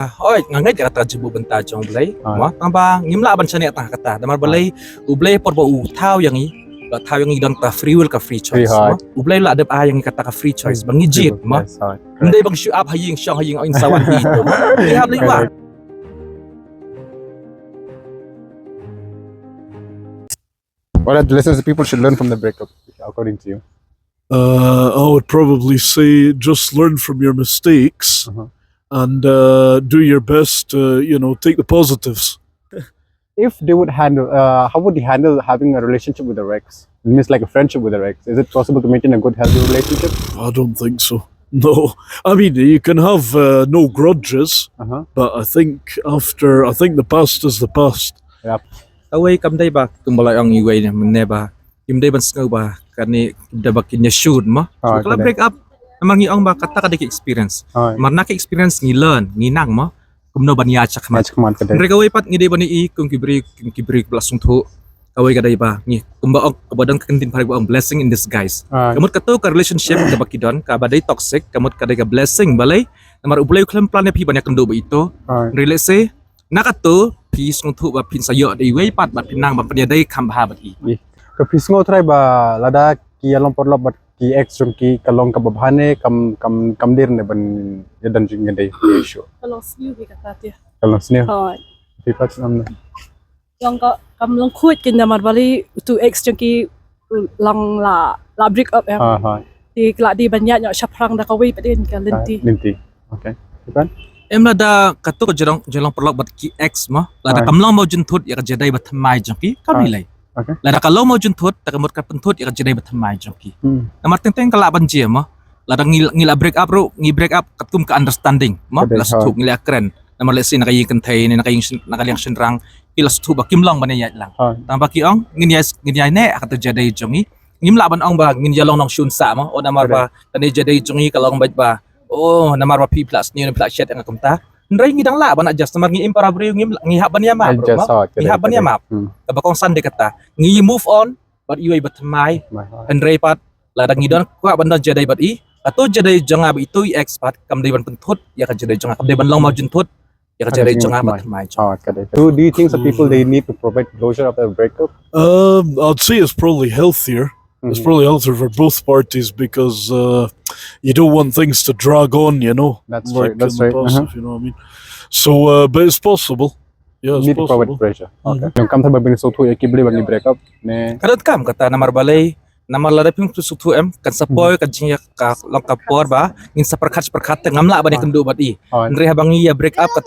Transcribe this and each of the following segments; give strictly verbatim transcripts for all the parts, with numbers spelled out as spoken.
Hooid, nga ngeit ïa kata ka jingbuh bynta jong U Blei. Hooid. Mo, tang ba ngim lah ban shaniah tang ha kata. Namar balei U Blei por ba u thaw ïa ngi, ba thaw ïa ngi don kata free will, ka free choice. Hooid. Mo, U Blei la dep ai ïa ngi kata ka free choice ba ngi jied, mo. Yes, hooid. Ym dei ba ngi shu ap ha ïing, shong ha ïing, ong sa wan hi tu. Ngi hap leh ba. What are the lessons that people should learn from the breakup, according to you? Uh, I would probably say just learn from your mistakes Uh-huh. and uh, do your best to, you know, take the positives. If they would handle, uh, how would you handle having a relationship with your ex? It means, like, a friendship with your ex. Is it possible to maintain a good, healthy relationship? I don't think so. No. I mean, you can have uh, no grudges, Uh-huh. but I think after, I think the past is the past. Yep. Kawei kam dei ba kumba la ong iwei ne mynne ba kim dei ban sngew ba kane da ba kin ïa shoot mo. Ah, ka la break up. Namar ngi ong ba kata ka dei ka experience. Ah. Namar na ka experience ngi learn, ngi nang mo. Kumno ban ïa chakhmat. Ïa chakhmat ka dei. Hynrei kawei pat ngi dei ban i kum ki briew, kum ki briew ba la sngewthuh. Kawei ka dei ba ngi kumba ong, kaba don ka ktien phareng ba ong blessing in disguise. Ah. Ka mut kato ka relationship kaba ki don, kaba dei toxic, ka mut ka dei ka blessing balei. Namar U Blei u khlem plan ïa phi ban ïakynduh bad ito. Ah. Hynrei let's say na kato phi sngewthuh ba phin sa ïoh da iwei pat bad phin nang ban pynïadei kham bha bad i. Ih, ka phi sngew trai ba lada ki ïalong paralok bad ki ex jong ki ka long kaba bha ne kam, kam, kam dei ne ban ïadon jingïadei shuh. Ka long sniew hi kata te. Ka long sniew. Hooid. Phi pat nam ne. Long ka, kam long khuid kin namar balei utu ex jong ki long la, la break up em. Ha, ha. Te ki la dei ban ïaid noh shaphrang da kawei pat in ka lynti. Ah, lynti. Okay. Phi pat? Em, lada kato ka jinglong, jinglong paralok bad ki ex mo, lada Ah. kam long mawjynthut ïa ka jingïadei bathymmai jong ki, kam Ah. lei. Okay. Lada ka long mawjynthut, te ka mut ka pynthut ïa ka jingïadei bathymmai jong ki. Hmm. Namar teng teng ka lah ban jia mo. Lada ngi, ngi la break up ruh, ngi break up katkum ka understanding mo. Ka dei, la sngewthuh, ha. Ngi la kren. Namar let's say na ka ïing kynthei ne na ka ïing shyn-, na ka liang shynrang, ki la sngewthuh ba kim long ban ïaid lang. Ha. Tang ba ki ong ngin ïai, ngin ïai neh ha kata ka jingïadei jong ngi. Ngim lah ban ong ba ngin ïalong nongshun sah mo. O namar Ka dei. ba kane ka jingïadei jong ngi ka long beit ba, o namar ba phi, phi la sniew ne phi la shet ïa nga kumta. Hynrei ngi dang lah ban adjust namar ngi im para briew, ngim, ngi hap ban ïamap ruh mo. Adjust, ha, ka dei, Ngi hap ban ka dei. ïamap. Hmm. Kaba kongsan dei kata. Ngi move on bad iwei bathymmai. Bathymmai, ha. Hynrei pat lada ngi don kwah ban don jingïadei bad i, kato ka jingïadei jong nga bad ito i ex pat kam dei ban pynthut ïa ka jingïadei jong nga, kam dei ban long mawjynthut ïa ka jingïadei jong nga bad bathymmai jong. Oh, ka dei. Do, do you think some people they need to provide closure after a breakup? Um, I'd say it's probably healthier. It's Mm-hmm. probably healthier for both parties because uh, you don't want things to drag on, you know, That's like right, that's in the right. past, Uh-huh. if you know what I mean. So, uh, but it's possible. Yeah, it's Need to provide possible. pressure. Mm-hmm. Okay. Nang kam than ba phin sngewthuh ïa ki briew ba ngi break up ne. Ka donkam kata namar balei, namar lada phim sngewthuh em, kan sa poi ka jingïa ka long ka por ba ngin sa pyrkhat pyrkhat te ngam lah ban ïakynduh bad i. Hooid. Hynrei haba ngi ïa break up kat,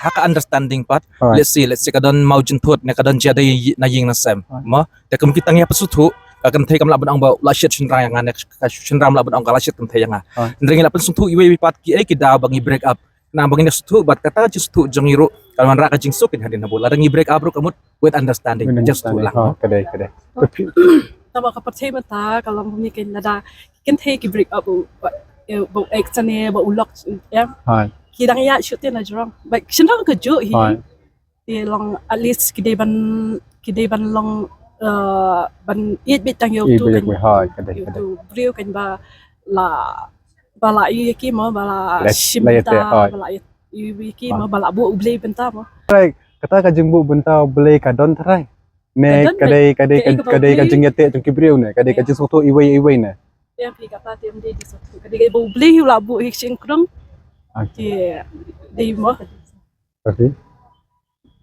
ha ka understanding pat. Hooid. Let's say, let's say ka don mawjynthut ne ka don jingïadei na ïing na sem. Hooid. Mo, te kum kita ngi hap sngewthuh, ka kynthei kam lah ban ong ba u la shet shynrang ïa nga ne ka shynrang lah ban ong ka la shet kynthei ïa nga. Hooid. Hynrei ngi lah pynsngewthuh iwei iwei pat kiei ki daw ba ngi break up. Nang ba ngin ïa sngewthuh bad kata ka jingsngewthuh jong ngi ruh kan wanrah ka jingsuk kin hadien ha bun. Lada ngi break up ruh ka mut with understanding. With understanding. Just tu lah. Ha, ka dei, ka dei. Tang ba ka pyrthei mynta ka long kumne kan lada ki kynthei ki break up ba, ba, ba u ex ne ba u lok, ya. Ha. Ki dang ïaid shuh te na jrong. Ba shynrang ka juh hi. Ha. Te long at least ki dei ban, ki dei ban long, eh, ban ïeit beit tang ïa utu kan. Ïeit beit, ha, ka dei, ka dei. Utu briew kan ba la, ba la ïa ki mo, ba la shim bynta, ba la ïa ki mo, ba la buh U Blei bynta mo. Trai, kata ka jingbuh bynta U Blei ka don trai. Ne ka dei, ka dei, ka dei ka jingïateh jong ki briew ne, ka dei ka jingsngewthuh iwei iwei ne. Ïa phi kata te ym dei jingsngewthuh. Ka dei ba U Blei u la buh hi shynkrong. Te dei mo.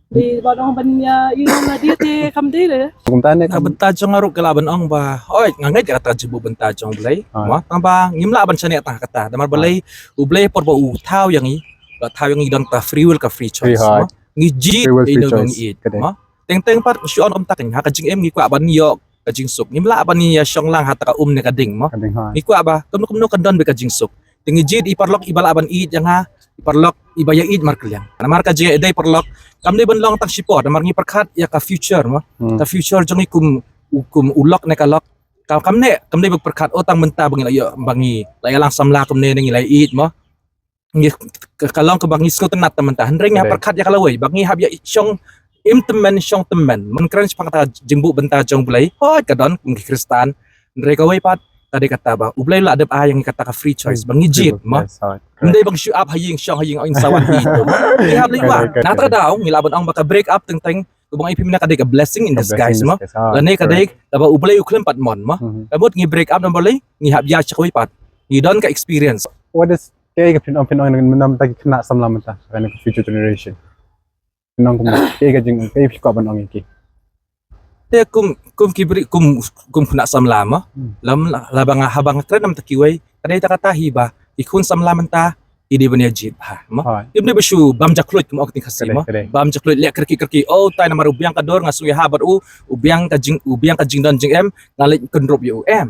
Dei ba dang ban ïa, ïa na dei te kam dei le. Kumta ne ka bynta jong nga ruh ka lah ban ong ba, oi, nga ngeit ïa kata ka jingbuh bynta jong U Blei. Mo, tang ba ngim lah ban shaniah tang kata. Namar balei U Blei por ba u thaw ïa ngi, ba thaw ïa ngi don kata free will, ka free choice. Mo, ngi jied ïa ino ba ngi ïeit. Mo, teng teng pat shu ong kumta kan, ha ka jingim ngi kwah ban ïoh ka jingsuk. Ngim lah ban ïa shong lang ha ta ka um ne ka ding mo. Ngi kwah ba kumno kumno kan don beit ka jingsuk. Te ngi jied i paralok iba lah ban ïeit ïa nga, i paralok iba ïa ïeit markylliang. Namar ka jingïadei paralok kam dei ban long tang shipor, namar ngi pyrkhat ïa ka future mo. Ka future jong ngi kum, kum u lok ne ka lok. Kam, kam ne, kam dei ba pyrkhat, oh, tang mynta ba ngi la ïoh, ba ngi la ïalang samla kumne ne ngi la ïeit mo. Ngi ka, ka long kaba ngi sngewtynnat tang mynta. Hynrei ngi hap pyrkhat ïa ka lawei ba ngi hap ïa shong im tymmen shong tymmen. Mynta kren shaphang kata jingbuh bynta jong U Blei. Hooid ka don kum ki Khristan. Hynrei kawei pat Ka dei kata ba U Blei la dep ai ïa ngi kata ka free choice ba ngi jied, mo. Ym dei ba ngi shu ap ha ïing shong ha ïing, in sa wan hi tu. Ngi hap leit wad. Na kata ka daw ngi lah ban ong ba ka break up teng teng, kumba ngi phi mynta, ka dei ka blessing in disguise, mo. Lane ka dei kaba U Blei u khlem pat mon, mo. Ka mut ngi break up namar balei? Ngi hap ïa sha kawei pat. Ngi don ka experience. What is, kaei ka phin ong, phin ong mynta ki khynnah samla mynta, ka future generation? Phin ong kumno, kaei ka jing, kaei phi kwah ban ong ïa ki? Te kum, kum ki briew, kum, kum khynnah samla, mo. Lem la, la ba nga, haba nga kren namar kiwei, ka dei ta kata hi ba ki khun samla mynta ki dei ban ïa jied bha, mo. Kim dei ba shu bam jakhluit, kum ong ka ktien Khasi, mo. Bam jakhluit, leh kyrkieh kyrkieh. Oh tai, namar u biang ka dur nga shu ïa ha bad u, u biang ka jing, u biang ka jingdon jingem, nga leit kynrup ïa u, em.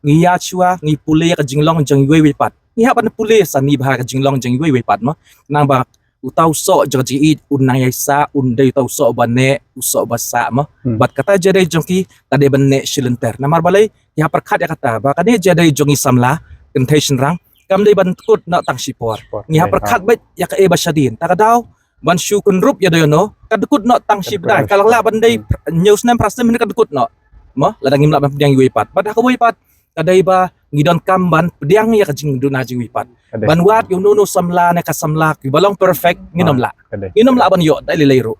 Ngi ïa shuwa ngi pule ïa ka jinglong jong iwei iwei pat. Ngi hap ban pule sani bha ka jinglong jong iwei iwei pat, mo. Nang ba uta u soh jong ka jingïeit un nang ïai sah, un dei uta u soh ba neh, u soh ba sah, mo. Bad kata jia dei jong ki, ka dei ban neh shi lynter. Namar balei? Ki hap pyrkhat ïa kata ba kane jia dei jong ngi samla, kynthei shynrang, kam dei ban kut noh tang shipor. Ngi hap pyrkhat beit ïa kaei ba shadien. Ta ka daw ban shu kynrup ïa dei no, ka kut noh tang shi bnai. Ka lah ban dei hynñiew snem, phra snem, ka kut noh, mo, lada ngim lah ban pdiang iwei pat. Bad ha kawei pat, ka dei ba ngi donkam ban pdiang ïa ka jingduna jong iwei pat. Ban wad ïa uno uno samla ne ka samla kiba long perfect, ngin ym lah. Ngin ym lah ban ïoh da lei lei ruh.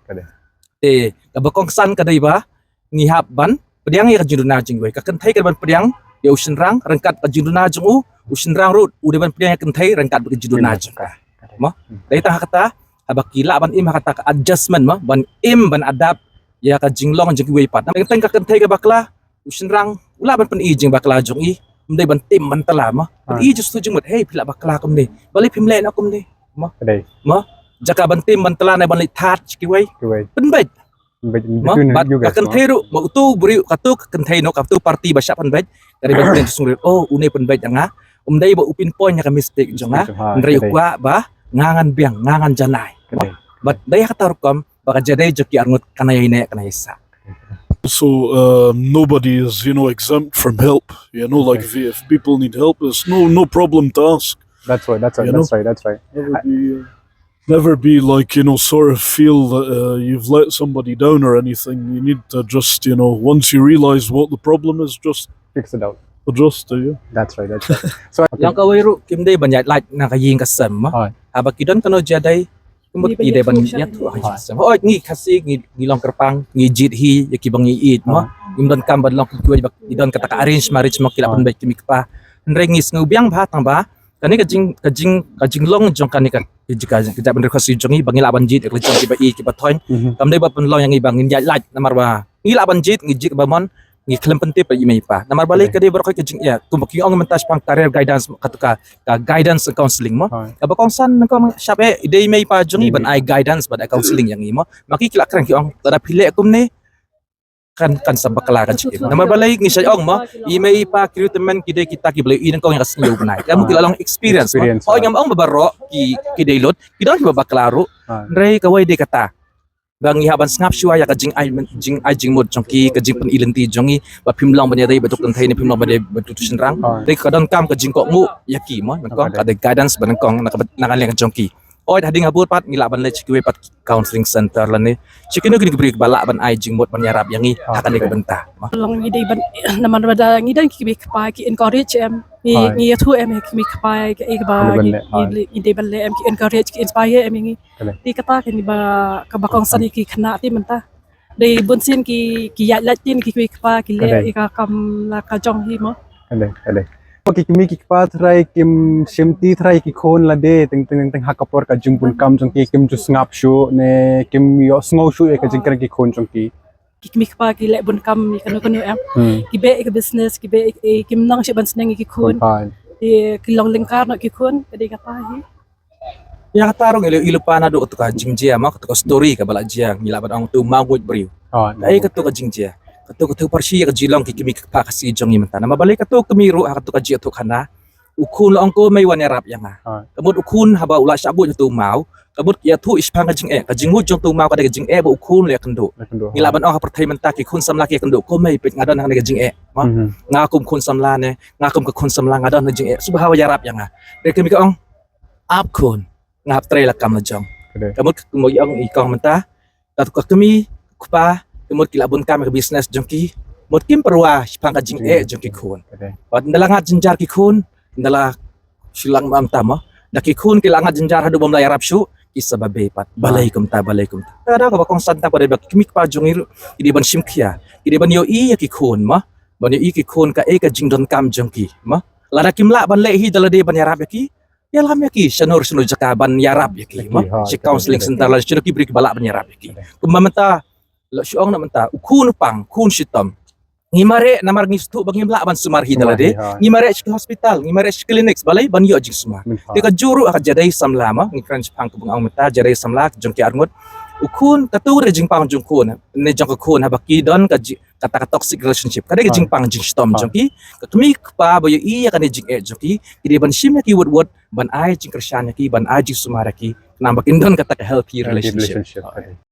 Te kaba kongsan ka dei ba ngi hap ban pdiang ïa ka jingduna jong iwei. Ka kynthei ka dei ban pdiang ïa u shynrang ryngkat ka jingduna jong u, u shynrang ruh u dei ban pdiang ïa ka kynthei ryngkat ka jingduna jong ka, mo. Dei tang ha kata, haba ki lah ban im ha kata ka adjustment, mo, ban im ban adapt ïa ka jinglong jong kiwei pat. Teng teng ka kynthei ka bakla, u shynrang u lah ban pyni jingbakla jong i, ym dei ban tim ban tla, mo. Pyni just tu jingmut, hei, phi lah bakla kumne, balei phim leh noh kumne, mo. Mo, jaka ban tim ban tla ne ban leit thad sha kiwei, pynbeit. Mo, bad ka kynthei ruh, mo, utu u briew, katu ka kynthei, no, katu party ba shah pynbeit, ka dei ban pynbeit sngewrit, oh, une pynbeit ïa nga. Ym dei ba u pinpoint ïa ka mistake jong nga, hynrei u kwah ba nga ngan biang, nga ngan janai. Bad dei ha kata rukom ba ka jia dei jong ki arngut, kane ïa ine, kane ïa sa. So, um, nobody is, you know, exempt from help. You know, like, if, if people need help, there's no, no problem to ask. That's right, that's right, that's right, that's right. Never be, uh, never be like, you know, sort of feel that, uh, you've let somebody down or anything. You need to just, you know, once you realize what the problem is, just fix it out. Address it, yeah. That's right, that's right. So, long kawei ruh kim dei ban ïaid lait na ka ïing ka sem, mo. Haba ki don kano jia dei, ki mut ki dei ban ïathuh ha ïing ha sem. Hooid, ngi Khasi ngi, ngi long kyrpang, ngi jied hi ïa kiba ngi ïeit, mo. Ngim donkam ban long kum kiwei ba ki don kata ka arranged marriage, mo, ki lah pynbeit ki kmie kpa. Hynrei ngi sngew biang bha tang ba kane ka jing, ka jing, ka jinglong jong kane ka, ka jing, ka jing, ka jaitbynriew Khasi jong ngi ba ngi lah ban jied ïa ki jong kiba ïeit kiba thoiñ. Kam dei ba pynlong ïa ngi ba ngin ïaid lait, namar ba ngi lah ban jied, ngi jied kaba mon, ngi khlem pyntip ïa i mei i pa. Namar balei? Ka dei baroh ka jingeh, kumba ki ong mynta shaphang career guidance, katu ka, ka guidance and counselling, mo. Kaba kongsan nyngkong shap eh, i dei i mei i pa jong ngi ban ai guidance bad ai counselling ïa ngi, mo. Ma ki ki lah kren ki ong, lada phi leh kumne kan, kan sa bakla ka jingim. Namar balei ngi shait ong, mo, i mei i pa ki ruh tymmen ki dei kita kiba la ïohi nyngkong ïa ka sngi ïa u bnai. Ka mut ki la long experience, mo. Hooid, ngam ong ba baroh ki, ki dei lut, ki don kiba bakla ruh. Hynrei kawei dei kata, ba ngi hap ban sngap shuwa ïa ka jingai, jingai jingmut jong ki, ka jingpyni lynti jong ngi, ba phim long ban ïadei bad utu u kynthei ne phim long ban ïadei bad utu u shynrang. Dei ka donkam ka jingkohnguh ïa ki, mo, nyngkong ka dei guidance ba nyngkong na ka, na ka liang jong ki. Hooid, hadien ha bud pat ngi lah ban leit sha kiwei pat counselling center lane sha kino kino ki briew ba lah ban ai jingmut ban ïarap ïa ngi ha kane ka bynta. Long ngi dei ban, namar ba ngi don ki kmie kpa ki encourage em, ngi, ngi ïathuh em ki kmie kpa ïa kaei kaba ngi, ngi dei ban leh em, ki encourage, ki inspire em ïa ngi. Te kata kane ba, kaba kongsan ïa ki khynnah te mynta. Dei bun sien ki, ki ïaid lait te ki kmie kpa ki leh ïa ka kam la ka jong hi, mo. Ki kmie ki kpa trai kim shim ti trai ki khun lade, teng, teng, teng ha ka por ka jingbun kam jong ki kim ju sngap shuh ne kim ïohsngew shuh ïa ka jingkren ki khun jong ki. Ki kmie kpa ki leh bun kam ïa kano kano em. Ki beh ïa ka business, ki beh, eh, kim nang shuh ban sneng ïa ki khun. Te ki long lyngkar noh ki khun, ka dei kata hi. Ïa kata ruh ngi la ïohi lypa naduh katu ka jingjia, mo, katu ka story kaba la jia, ngi lah ban ong utu u mawnguid briew. Kaei katu ka jingjia? Katu, katu pyrshah ïa ka jinglong ki kmie ki kpa Khasi jong ngi mynta. Namar balei katu ka kmie ruh ha katu ka jingïathuhkhana, u khun la ong ko mei wan ïarap ïa nga. Ka mut u khun haba u la shah buh ïa utu u maw, ka mut ïathuh shaphang ka jingeh, ka jingmut jong utu u maw ka dei ka jingeh ba u khun u la ïakynduh. Ngi lah ban ong ha pyrthei mynta ki khun samla ki ïakynduh, ko mei peit nga don hangne ka jingeh, mo. Nga kum khun samla ne, nga kum ka khun samla nga don hangne ka jingeh. Sngewbha wan ïarap ïa nga. Te ka kmie ka ong, ap khun, nga hap trei la kam la jong. Ka mut kumba ngi ong i kong mynta, katu ka kmie kpa, ka mut ki la bun kam ïa ka business jong ki, Mut kim pyrwa shaphang ka jingeh jong ki khun. Bad nda la ngat jynjar ki khun, nda la shu lang ma mynta mo. Da ki khun ki la ngat jynjar haduh bym la ïarap shuh, ki sa babe pat. Balei kumta, balei kumta. Ka dei kaba kongsan tang pat ba ki kmie ki kpa jong ngi ruh ki dei ban shim khia, ki dei ban ïohi ïa ki khun mo. Ban ïohi ki khun kaei ka jingdonkam jong ki mo. Lada kim lah ban leh hi da lade ban ïarap ïa ki, ïalam ïa ki shano shano jaka ban ïarap ïa ki mo. Shi counseling center la shano ki briew kiba lah ban ïarap ïa ki. Kumba mynta la shu ong na mynta u khun u pang, khun shitom. Ngi mareh namar ngi sngewthuh ba ngim lah ban sumar hi da lade. Ngi mareh sha ki hospital, ngi mareh sha ki clinics, balei ban ïoh jingsumar. Te ka juh ruh ha ka jadei samla mo, ngi kren shaphang kaba nga ong mynta jadei samla jong ki arngut. U khun, katu ka dei jingpang jong khun, ne jong ka khun haba ki don ka ji-, kata ka toxic relationship. Ka dei ka jingpang jingshitom jong ki. Ka kmie ka kpa ba ïohi ïa kane jingeh jong ki, ki dei ban shim ïa ki wut wut, ban ai jingkyrshan ïa ki, ban ai jingsumar ïa ki, namar ba kin don kata ka healthy relationship.